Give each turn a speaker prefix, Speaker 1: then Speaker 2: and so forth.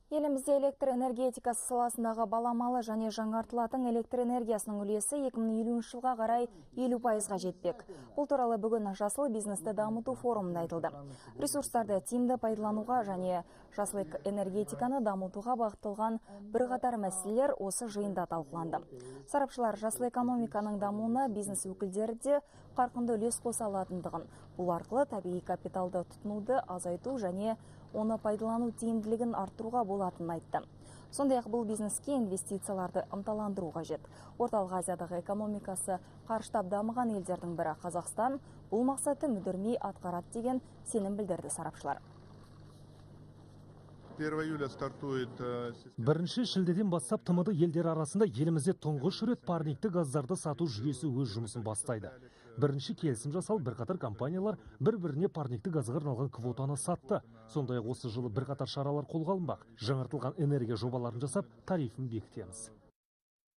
Speaker 1: Елімізде электр энергетикасы саласындағы баламалы және жаңартылатын электр энергиясының үлесі 2050 жылға қарай 50%-ға жетпек. Бұл туралы бүгін жасыл бизнесті дамыту форумында айтылды. Ресурстарды тиімді пайдалануға және жасыл энергетиканы дамытуға бағытталған бірқатар мәселелер осы жиында талқыланды. Сарапшылар жасыл экономиканың дамуына бизнес өкілдері де қарқынды үлес қоса алатындығын, бұл арқылы табиғи капиталды тұтынуды азайту және оны пайдалану тиімділігін арттыруға болатынын айтты. Сондай-ақ бұл бизнеске инвестицияларды ынталандыру қажет. Орталық Азиядағы экономикасы қарыштап дамыған елдердің бірі Қазақстан бұл мақсатты мүдірмей атқарады деген сенім білдірді сарапшылар.
Speaker 2: 1 июля стартует
Speaker 3: 1 шілдеден бастап ТМД елдері арасында елімізде тұңғыш рет парникті газдарды сату жүйесі өз жұмысын бастайды. Бірінші келісім жасалып, бірқатар компаниялар бір-біріне парникті газға арналған квотаны сатты. Сондай-ақ осы жылы бірқатар шаралар қолға алынбақ. Жаңартылған энергия жобаларын жасап, тарифін бекітеміз.